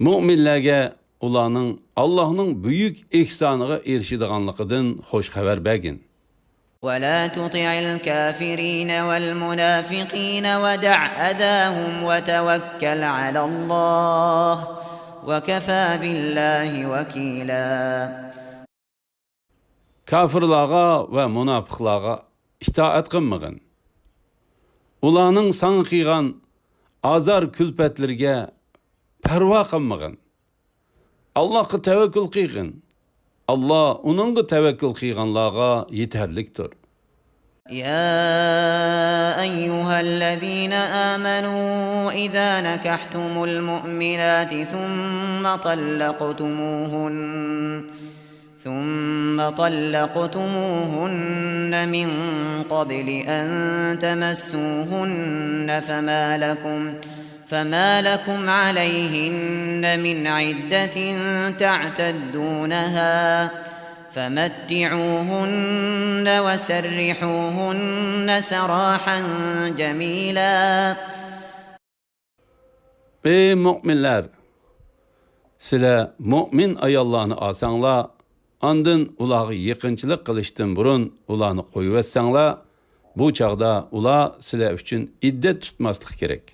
مۆمىنلەرگە ئۇلارنىڭ ئاللاھنىڭ بۈيۈك ئېھسانىغا ئېرىشىدىغانلىقىدىن خۇش خەۋەر بەرگىن. ولا تطع الكافرين والمنافقين ودع أذاهم وتوكل على الله وكفى بالله وكيلا. كاپىرلارغا ۋە مۇناپىقلارغا ئىتائەت قىلمىغىن. ئۇلارنىڭ ساڭا قىلغان ئازار-كۈلپەتلىرىگە پەرۋا قىلمىغىن. ئاللاھقا تەۋەككۈل قىلغىن. ئاللاھ ئۇنىڭغا تەۋەككۈل قىلغانلارغا يېتەرلىكتۇر. يا أيها الذين آمنوا إذا نكحتم المؤمنات ثم طلقتموهن، ثم طلقتموهن من قبل أن تمسوهن فما لكم، فما لكم عليهن من عدة تعتدونها، فمتعوهن وسرحوهن سراحا جميلا. ئەي مۆمىنلەر! سىلەر مۆمىن ئاياللارنى ئالساڭلار، ئاندىن ئۇلارغا يېقىنچىلىق قىلىشتىن بۇرۇن ئۇلارنى قويۇۋەتسەڭلار، بۇ چاغدا ئۇلار سىلەر ئۈچۈن ئىددەت تۇتماسلىقى كېرەك.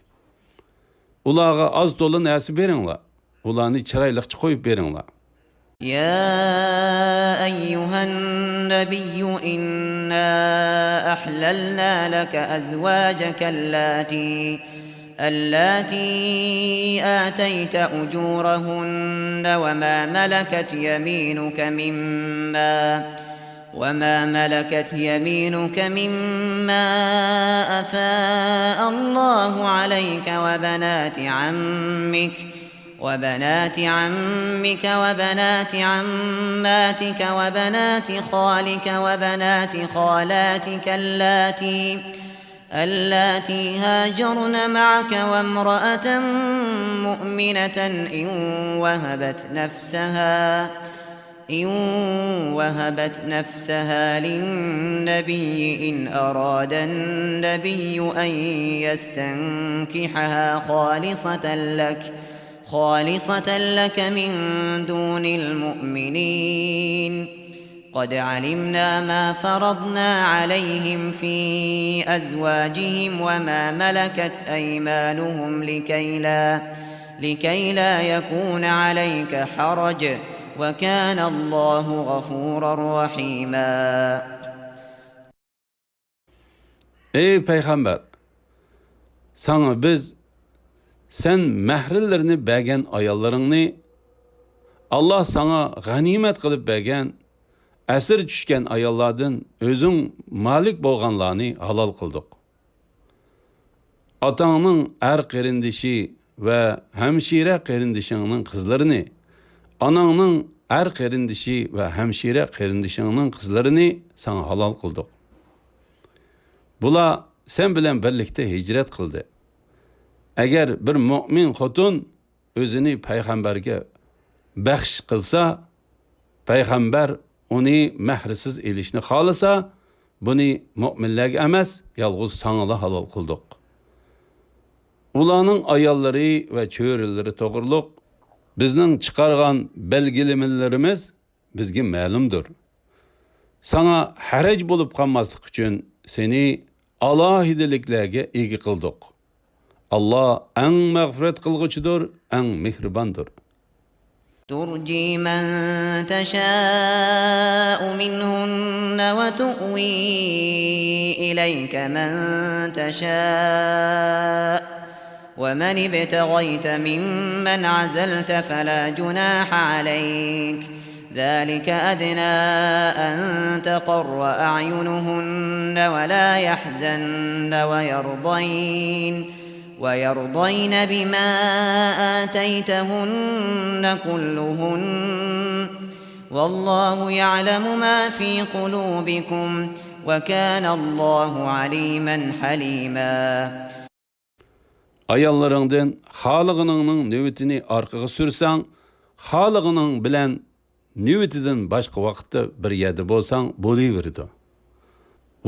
ئۇلارغا ئاز-تولا نەرسە بېرىڭلار، ئۇلارنى چىرايلىقچە قويۇپ بېرىڭلار. يا أيها النبي إنا أحللنا لك أزواجك اللاتي، اللاتي آتيت أجورهن وما ملكت يمينك مما، وما ملكت يمينك مما أفاء الله عليك وبنات عمك، وبنات عمك وبنات عماتك وبنات خالك وبنات خالاتك اللاتي، اللاتي هاجرن معك وامرأة مؤمنة إن وهبت نفسها، إن وهبت نفسها للنبي إن أراد النبي أن يستنكحها خالصة لك، خالصة لك من دون المؤمنين. قد علمنا ما فرضنا عليهم في أزواجهم وما ملكت أيمانهم لكي لا، لكي لا يكون عليك حرج، وكان الله غفورا رحيما. ئەي پەيغەمبەر! ساڭا بىز سەن مەھرىلىرىنى بەرگەن ئاياللىرىڭنى، ئاللا ساڭا غەنىيمەت قىلىپ بەرگەن، ئەسىر چۈشكەن ئاياللاردىن ئۆزۈڭ مالىك بولغانلارنى ھالال قىلدۇق. ئاتاڭنىڭ ئەر قېرىندىشى ۋە ھەمشىرە قېرىندىشىڭنىڭ قىزلىرىنى، ئاناڭنىڭ ئەر قېرىندىشى ۋە ھەمشىرە قېرىندىشىڭنىڭ قىزلىرىنى ساڭا ھالال قىلدۇق. بۇلار سەن بىلەن بىرلىكتە ھىجرەت قىلدى. ئەگەر بىر مۆمىن خوتۇن ئۆزىنى پەيغەمبەرگە بەخش قىلسا، پەيغەمبەر ئۇنى مەھرىسىز ئېلىشنى خالىسا، بۇنى مۆمىنلەرگە ئەمەس، يالغۇز ساڭىلا ھالال قىلدۇق. ئۇلارنىڭ ئاياللىرى ۋە چۆرىلىرى توغرۇلۇق بىزنىڭ چىقارغان بەلگىلىمىلىرىمىز بىزگە مەلۇمدۇر. ساڭا ھەرەج بولۇپ قالماسلىق ئۈچۈن سېنى ئالاھىدىلىكلەرگە ئىگە قىلدۇق. ئاللا ئەڭ مەغپىرەت قىلغۇچىدۇر، ئەڭ مېھرىباندۇر. ترجي من تشاء منهن وتؤوي إليك من تشاء ومن ابتغيت ممن عزلت فلا جناح عليك، ذلك أدنى أن تقر أعينهن ولا يحزن ويرضين، ويرضين بما آتيتهن كلهن، والله يعلم ما في قلوبكم، وكان الله عليما حليما. ئاياللىرىڭدىن خالىغىنىڭنىڭ نۆۋىتىنى ئارقىغا سۈرسەڭ، خالىغىنىڭ بىلەن نۆۋىتىدىن باشقا ۋاقىتتا بىر يەردە بولساڭ بولۇۋېرىدۇ.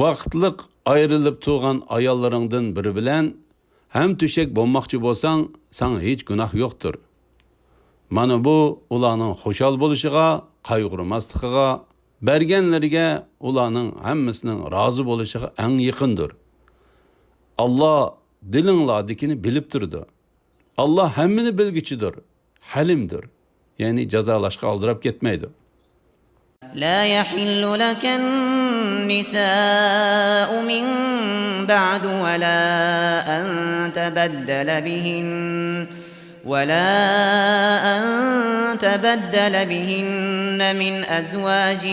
ۋاقىتلىق ئايرىلىپ تۇرغان ئاياللىرىڭدىن بىرى بىلەن ھەمتۆشەك بولماقچى بولساڭ، ساڭا ھېچ گۇناھ يوقتۇر. مانا بۇ ئۇلارنىڭ خۇشال بولۇشىغا، قايغۇرماسلىقىغا، بەرگەنلىرىگە ئۇلارنىڭ ھەممىسىنىڭ رازى بولۇشىغا ئەڭ يېقىندۇر. ئاللا دىلىڭلاردىكىنى بىلىپ تۇرىدۇ. ئاللا ھەممىنى بىلگۈچىدۇر، ھەلىمدۇر. يەنى جازالاشقا ئالدىراپ كەتمەيدۇ. لا يحل لك النساء من بعد ولا أن تبدل بهن ولا أن تبدل بهن من أزواج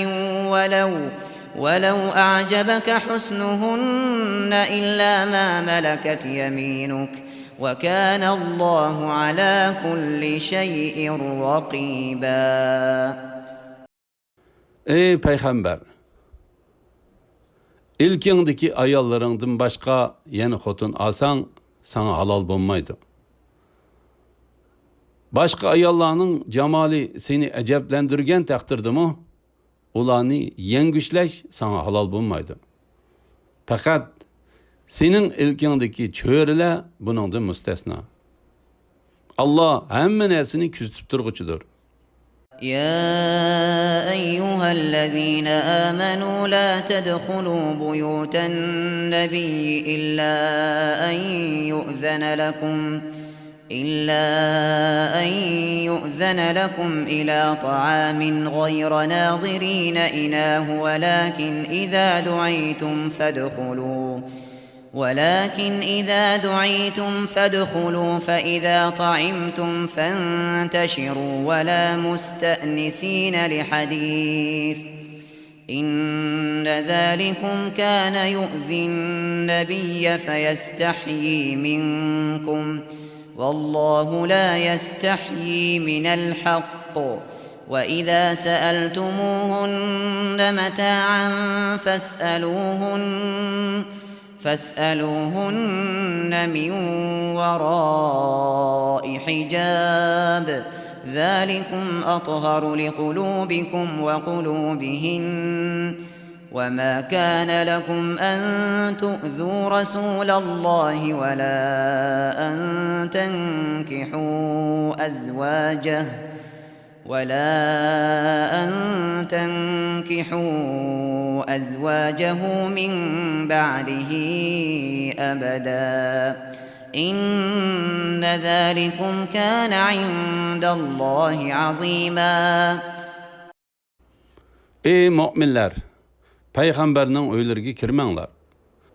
ولو ولو أعجبك حسنهن إلا ما ملكت يمينك، وكان الله على كل شيء رقيبا. ئەي پەيغەمبەر! ئىلكىڭدىكى ئاياللىرىڭدىن باشقا يەنە خوتۇن ئالساڭ، ساڭا ھالال بولمايدۇ. باشقا ئاياللارنىڭ جامالى سېنى ئەجەبلەندۈرگەن تەقدىردىمۇ، ئۇلارنى يەڭگۈشلەش ساڭا ھالال بولمايدۇ. پەقەت سېنىڭ ئىلكىڭدىكى چۆرىلەر بۇنىڭدىن مۇستەسنا. ئاللا ھەممە نەرسىنى كۆزىتىپ تۇرغۇچىدۇر. يا أيها الذين آمنوا لا تدخلوا بيوت النبي إلا أن يؤذن لكم إلا أن يؤذن لكم إلى طعام غير ناظرين إناه ولكن إذا دعيتم فادخلوا ولكن إذا دعيتم فادخلوا فإذا طعمتم فانتشروا ولا مستأنسين لحديث إن ذلكم كان يؤذي النبي فيستحيي منكم والله لا يستحيي من الحق وإذا سألتموهن متاعا فاسألوهن فاسألوهن من وراء حجاب ذلكم أطهر لقلوبكم وقلوبهن وما كان لكم أن تؤذوا رسول الله ولا أن تنكحوا أزواجه ولا أن تنكحوا أزواجه من بعده أبدا إن ذلكم كان عند الله عظيما. ئەي مۆمىنلەر! پەيغەمبەرنىڭ ئۆيلىرىگە كىرمەڭلار.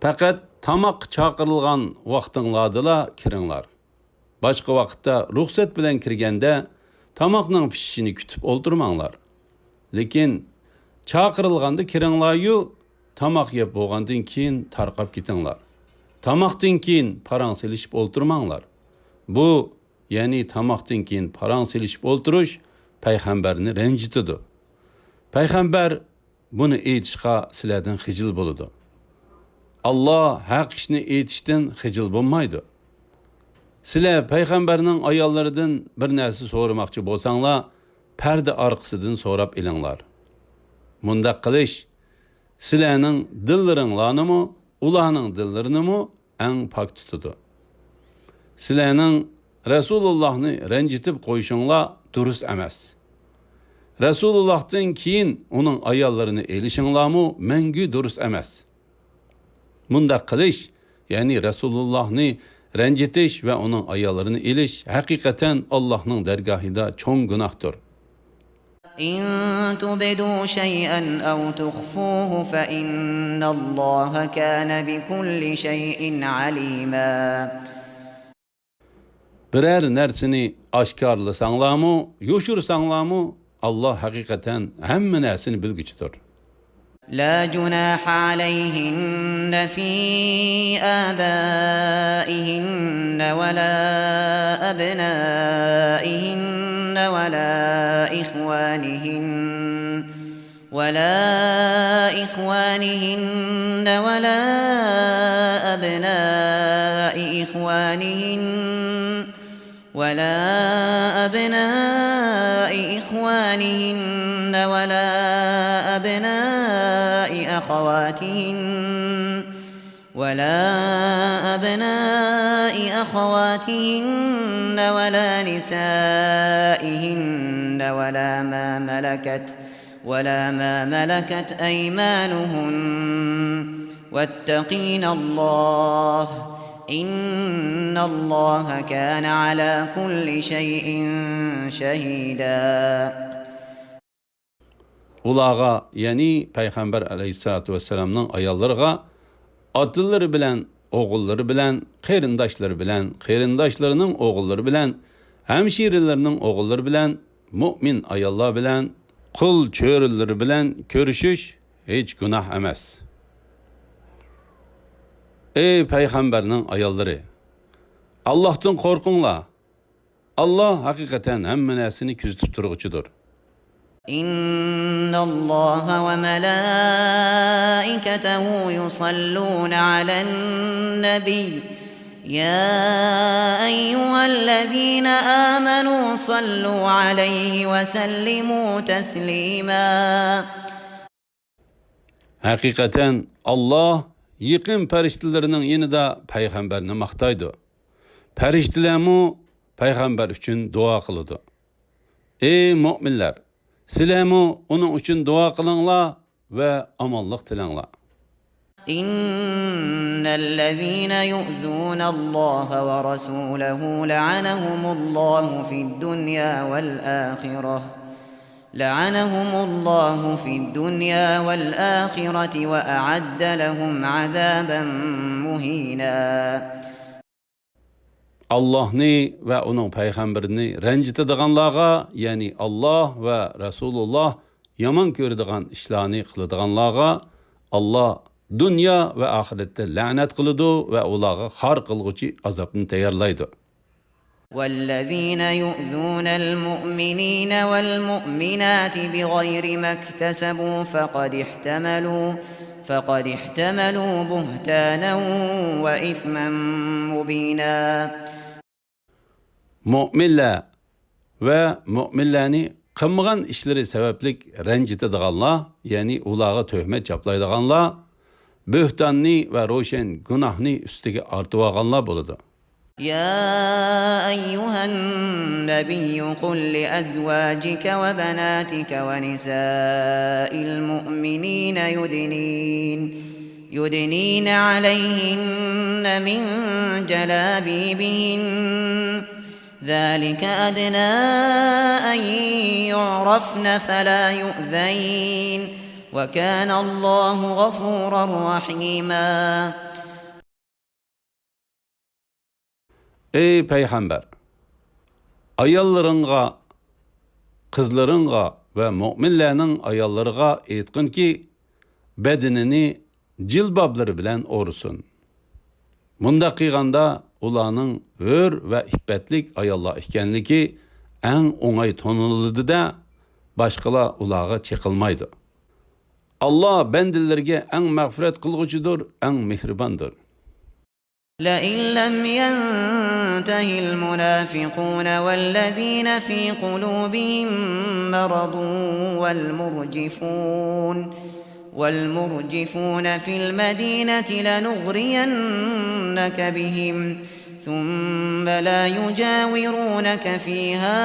پەقەت تاماققا چاقىرىلغان ۋاقتىڭلاردىلا كىرىڭلار. باشقا ۋاقىتتا رۇخسەت بىلەن كىرگەندە تاماقنىڭ پىشىشىنى كۈتۈپ ئولتۇرماڭلار. لېكىن چاقىرىلغاندا كىرىڭلاريۇ، تاماق يەپ بولغاندىن كېيىن تارقاپ كېتىڭلار. تاماقتىن كېيىن پاراڭ سېلىشىپ ئولتۇرماڭلار. بۇ، يەنى تاماقتىن كېيىن پاراڭ سېلىشىپ ئولتۇرۇش پەيغەمبەرنى رەنجىتىدۇ. پەيغەمبەر بۇنى ئېيتىشقا سىلەردىن خىجىل بولىدۇ. ئاللا ھەق ئىشنى ئېيتىشتىن خىجىل بولمايدۇ. سىلەر پەيغەمبەرنىڭ ئاياللىرىدىن بىر نەرسە سورىماقچى بولساڭلار، پەردە ئارقىسىدىن سوراپ ئېلىڭلار. مۇنداق قىلىش سىلەرنىڭ دىللىرىڭلارنىمۇ، ئۇلارنىڭ دىللىرىنىمۇ ئەڭ پاك تۇتىدۇ. سىلەرنىڭ رەسۇلۇللاھنى رەنجىتىپ قويۇشۇڭلار دۇرۇس ئەمەس. رەسۇلۇللاھتىن كېيىن ئۇنىڭ ئاياللىرىنى ئېلىشىڭلارمۇ مەڭگۈ دۇرۇس ئەمەس. مۇنداق قىلىش، يەنى رەسۇلۇللاھنى رەنجىتىش ۋە ئۇنىڭ ئاياللىرىنى ئېلىش ھەقىقەتەن ئاللاھنىڭ دەرگاھىدا چوڭ گۇناھتۇر. إن تبدوا شيئا أو تخفوه فإن الله كان بكل شيء عليما. بىرەر نەرسىنى ئاشكارىلىساڭلارمۇ، يوشۇرساڭلارمۇ، ئاللا ھەقىقەتەن ھەممە نەرسىنى بىلگۈچىدۇر. لا جناح عليهن في آبائهن ولا أبنائهن ولا إخوانهن ولا إخوانهن ولا أبناء إخوانهن ولا أبناء إخوانهن ولا أبناء أخواتهن ولا أبناء أخواتهن ولا نسائهن ولا ما ملكت ولا ما ملكت أيمانهن واتقين الله إن الله كان على كل شيء شهيدا. ئۇلارغا، يەنى پەيغەمبەر ئەلەيھىسسالاتۇ ۋەسسالامنىڭ ئاياللىرىغا ئاتىلىرى بىلەن، ئوغۇللىرى بىلەن، قېرىنداشلىرى بىلەن، قېرىنداشلىرىنىڭ ئوغۇللىرى بىلەن، ھەمشىرىلىرىنىڭ ئوغۇللىرى بىلەن، مۆمىن ئاياللار بىلەن، قۇل چۆرىلىرى بىلەن كۆرۈشۈش ھېچ گۇناھ ئەمەس. ئەي پەيغەمبەرنىڭ ئاياللىرى! ئاللاھتىن قورقۇڭلار! ئاللا ھەقىقەتەن ھەممە نەرسىنى كۆزىتىپ تۇرغۇچىدۇر. إن الله وملائكته يصلون على النبي يا أيها الذين آمنوا صلوا عليه وسلموا تسليما. ھەقىقەتەن ئاللا يېقىن پەرىشتىلىرىنىڭ يېنىدا پەيغەمبەرنى ماختايدۇ. پەرىشتىلەرمۇ پەيغەمبەر ئۈچۈن دۇئا قىلىدۇ. ئەي مۆمىنلەر! سىلەرمۇ ئۇنىڭ ئۈچۈن دۇئا قىلىڭلار ۋە ئامانلىق تىلەڭلار. إن الذين يؤذون الله ورسوله لعنهم الله في الدنيا والآخرة لعنهم الله في الدنيا والآخرة وأعد لهم عذابا مهينا. ئاللاھنى ۋە ئۇنىڭ پەيغەمبىرىنى رەنجىتىدىغانلارغا، يەنى ئاللاھ ۋە رەسۇلۇللاھ يامان كۆرىدىغان ئىشلارنى قىلىدىغانلارغا ئاللاھ دۇنيا ۋە ئاخىرەتتە لەنەت قىلىدۇ ۋە ئۇلارغا خار قىلغۇچى ئازابنى تەييارلايدۇ. والذين يؤذون المؤمنين والمؤمنات بغير ما اكتسبوا فقد احتملوا فقد احتملوا بهتانا وإثما مبينا. مۆمىنلەر ۋە مۆمىنلەرنى قىلمىغان ئىشلىرى سەۋەبلىك رەنجىتىدىغانلار، يەنى ئۇلارغا تۆھمەت چاپلايدىغانلار، بۆھتاننى ۋە روشەن گۇناھنى ئۈستىگە ئارتىۋالغانلار بولىدۇ. يا أيها النبي قل لأزواجك وبناتك ونساء المؤمنين يدنين، يدنين عليهن من جلابيبهن، ذلك أدنى أن يعرفن فلا يؤذين، وكان الله غفورا رحيما. ئەي پەيغەمبەر! ئاياللىرىڭغا، قىزلىرىڭغا ۋە مۆمىنلەرنىڭ ئاياللىرىغا ئېيتقىنكى، بەدىنىنى جىلبابلىرى بىلەن ئورىسۇن. مۇنداق قىلغاندا ئۇلارنىڭ ھۆر ۋە ئىپپەتلىك ئاياللار ئىكەنلىكى ئەڭ ئوڭاي تونۇلىدۇ-دە، باشقىلار ئۇلارغا چېقىلمايدۇ. ئاللا بەندىلىرىگە ئەڭ مەغپىرەت قىلغۇچىدۇر، ئەڭ مېھرىباندۇر. لئن لم ينته المنافقون والذين في قلوبهم مرض والمرجفون، والمرجفون في المدينة لنغرينك بهم ثم لا يجاورونك فيها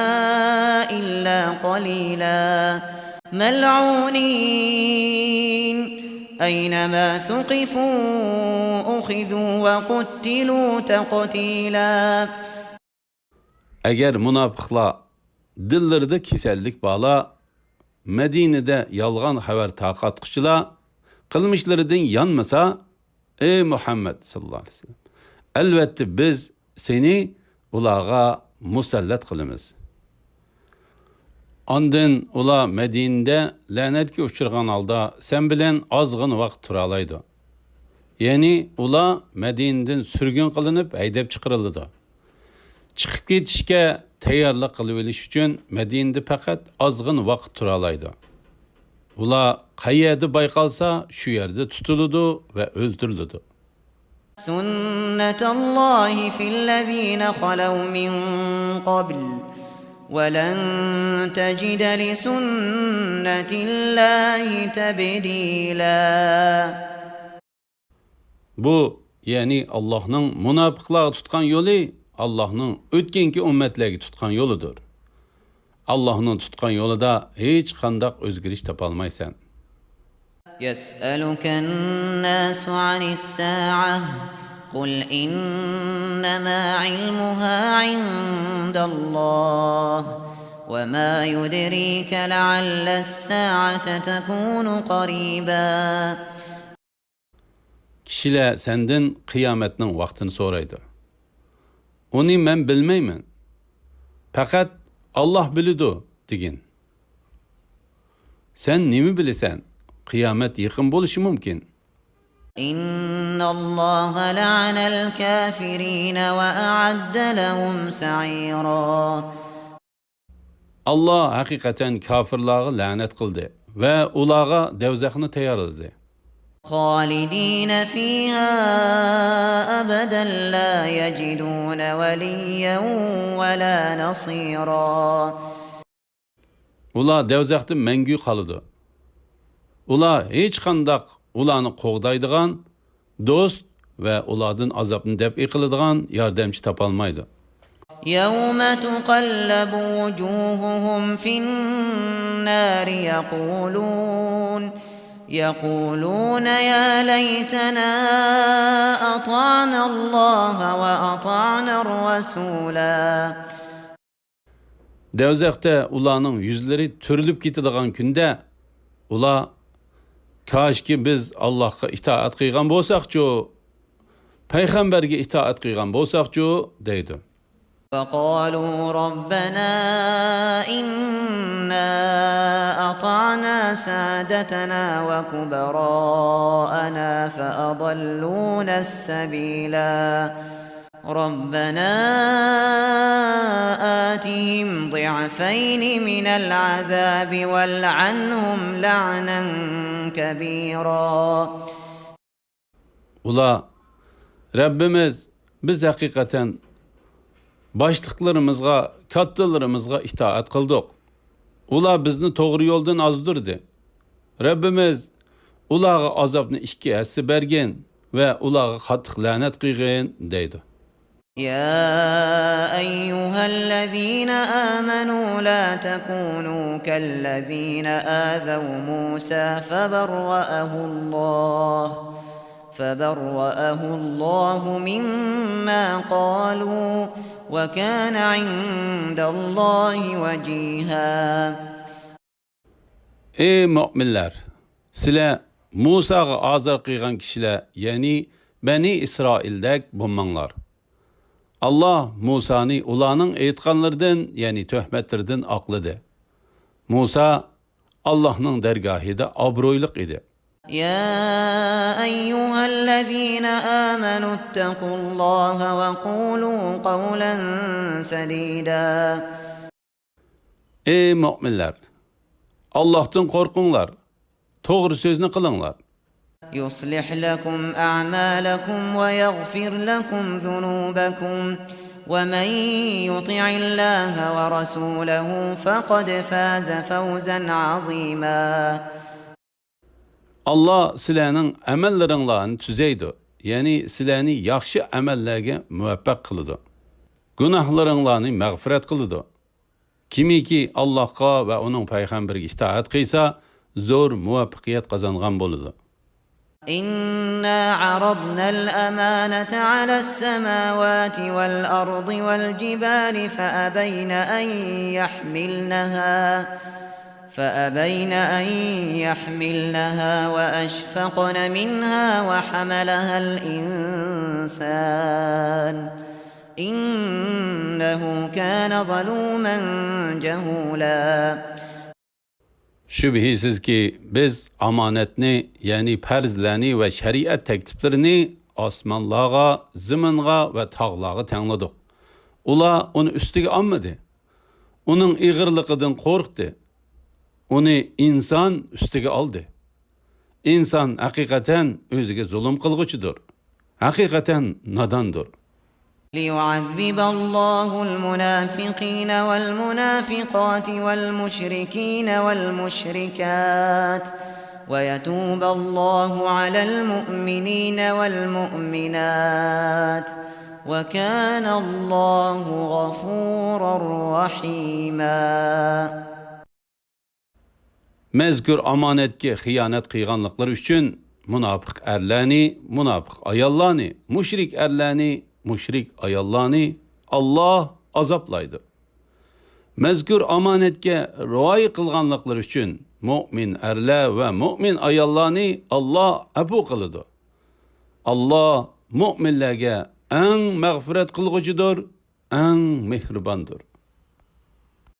إلا قليلا. ملعونين أينما ثقفوا أخذوا وقتلوا تقتيلا. ئەگەر مۇناپىقلار، دىللىرىدا كېسەللىك بارلار، مەدىنىدە يالغان خەۋەر تارقاتقۇچىلار قىلمىشلىرىدىن يانمىسا، ئەي مۇھەممەد ساللاللاھۇ ئەلەيھى ۋەسەللەم، ئەلۋەتتە بىز سېنى ئۇلارغا مۇسەللەت قىلىمىز. ئاندىن ئۇلار مەدىنىدە لەنەتكە ئۇچرىغان ھالدا سەن بىلەن ئازغىنە ۋاقىت تۇرالايدۇ. يەنى ئۇلار مەدىنىدىن سۈرگۈن قىلىنىپ ھەيدەپ چىقىرىلىدۇ. چىقىپ كېتىشكە تەييارلىق قىلىۋېلىش ئۈچۈن مەدىنىدە پەقەت ئازغىنە ۋاقىت تۇرالايدۇ. ئۇلار قەيەردە بايقالسا، شۇ يەردە تۇتۇلىدۇ ۋە ئۆلتۈرۈلىدۇ. سنة الله في الذين خلوا من قبل ولن تجد لسنة الله تبديلا. بۇ، يەنى ئاللاھنىڭ مۇناپىقلارغا تۇتقان يولى ئاللاھنىڭ ئۆتكەنكى ئۈممەتلەرگە تۇتقان يولىدۇر. ئاللاھنىڭ تۇتقان يولىدا ھېچقانداق ئۆزگىرىش تاپالمايسەن. يسألك الناس عن الساعة قل إنما علمها عند الله وما يدريك لعل الساعة تكون قريبا. كىشىلەر سەندىن قىيامەتنىڭ ۋاقتىنى سورايدۇ. ئۇنى مەن بىلمەيمەن. پەقەت ئاللاھ بىلىدۇ، دېگىن. سەن نېمە بىلىسەن؟ قىيامەت يېقىن بولۇشى مۇمكىن. إن الله لعن الكافرين وأعد لهم سعيرا. ئاللاھ ھەقىقەتەن كاپىرلارغا لەنەت قىلدى ۋە ئۇلارغا دەۋزەخنى تەييارلىدى. خالدين فيها أبدا لا يجدون وليا ولا نصيرا. ئۇلار دەۋزەختە مەڭگۈ قالىدۇ. ئۇلار ھېچقانداق ئۇلارنى قوغدايدىغان دوست ۋە ئۇلاردىن ئازابنى دەپئى قىلىدىغان ياردەمچى تاپالمايدۇ. يوم تقلب وجوههم في النار يقولون، يقولون يا ليتنا أطعنا الله وأطعنا الرسولا. دەۋزەختە ئۇلارنىڭ يۈزلىرى تۈرۈلۈپ كېتىدىغان كۈندە، ئۇلار، «كاشكى بىز ئاللاھقا ئىتائەت قىلغان بولساقچۇ، پەيغەمبەرگە ئىتائەت قىلغان بولساقچۇ» دەيدۇ. وقالوا ربنا إنا أطعنا سادتنا وكبراءنا فأضلونا السبيلا. ربنا آتهم ضعفين من العذاب والعنهم لعنا كبيرا. ئۇلار، «رەببىمىز، بىز ھەقىقەتەن باشلىقلىرىمىزغا، كاتتىلىرىمىزغا ئىتائەت قىلدۇق. ئۇلار بىزنى توغرا يولدىن ئازدۇردى. رەببىمىز، ئۇلارغا ئازابنى ئىككى ھەسسە بەرگىن ۋە ئۇلارغا قاتتىق لەنەت قىلغىن» دەيدۇ. يا أيها الذين آمنوا لا تكونوا كالذين آذوا موسى فبرأه الله، فبرأه الله مما قالوا، وكان عند الله وجيها. ئەي مۆمىنلەر! سىلەر مۇساغا ئازار قىلغان كىشىلەر، يەنى بەنى ئىسرائىلدەك بولماڭلار. ئاللا مۇسانى ئۇلارنىڭ ئېيتقانلىرىدىن، يەنى تۆھمەتلىرىدىن ئاقلىدى. مۇسا ئاللانىڭ دەرگاھىدا ئابرۇيلۇق ئىدى. يا أيها الذين آمنوا اتقوا الله وقولوا قولا سديدا. ئەي مۆمىنلەر، ئاللاھتىن قورقۇڭلار، توغرا سۆزنى قىلىڭلار. يصلح لكم أعمالكم ويغفر لكم ذنوبكم ومن يطع الله ورسوله فقد فاز فوزا عظيما. ئاللا سىلەرنىڭ ئەمەللىرىڭلارنى تۈزەيدۇ، يەنى سىلەرنى ياخشى ئەمەللەرگە مۇۋەپپەق قىلىدۇ. گۇناھلىرىڭلارنى مەغپىرەت قىلىدۇ. كىمكى ئاللاھقا ۋە ئۇنىڭ پەيغەمبىرىگە ئىتائەت قىلسا، زور مۇۋەپپەقىيەت قازانغان بولىدۇ. إنا عرضنا الأمانة على السماوات والأرض والجبال فأبين أن يحملنها فأبين أن يحملنها وأشفقن منها وحملها الإنسان إنه كان ظلوما جهولا. شۈبھىسىزكى، بىز ئامانەتنى، يەنى پەرزلەرنى ۋە شەرىئەت تەكلىپلىرىنى ئاسمانلارغا، زېمىنغا ۋە تاغلارغا تەڭلىدۇق. ئۇلار ئۇنى ئۈستىگە ئالمىدى. ئۇنىڭ ئېغىرلىقىدىن قورقتى. ئۇنى ئىنسان ئۈستىگە ئالدى. ئىنسان ھەقىقەتەن ئۆزىگە زۇلۇم قىلغۇچىدۇر. ھەقىقەتەن ناداندۇر. ليعذب الله المنافقين والمنافقات والمشركين والمشركات ويتوب الله على المؤمنين والمؤمنات وكان الله غفورا رحيما. مەزكۇر ئامانەتكە خىيانەت قىلغانلىقلىرى ئۈچۈن مۇناپىق ئەرلەرنى، مۇناپىق ئاياللارنى، مۇشرىك ئەرلەرنى، مۇشرىك ئاياللارنى ئاللا ئازابلايدۇ. مەزكۇر ئامانەتكە رىئايە قىلغانلىقلىرى ئۈچۈن مۆمىن ئەرلەر ۋە مۆمىن ئاياللارنى ئاللا ئەپۇ قىلىدۇ. ئاللا مۆمىنلەرگە ئەڭ مەغپىرەت قىلغۇچىدۇر، ئەڭ مېھرىباندۇر.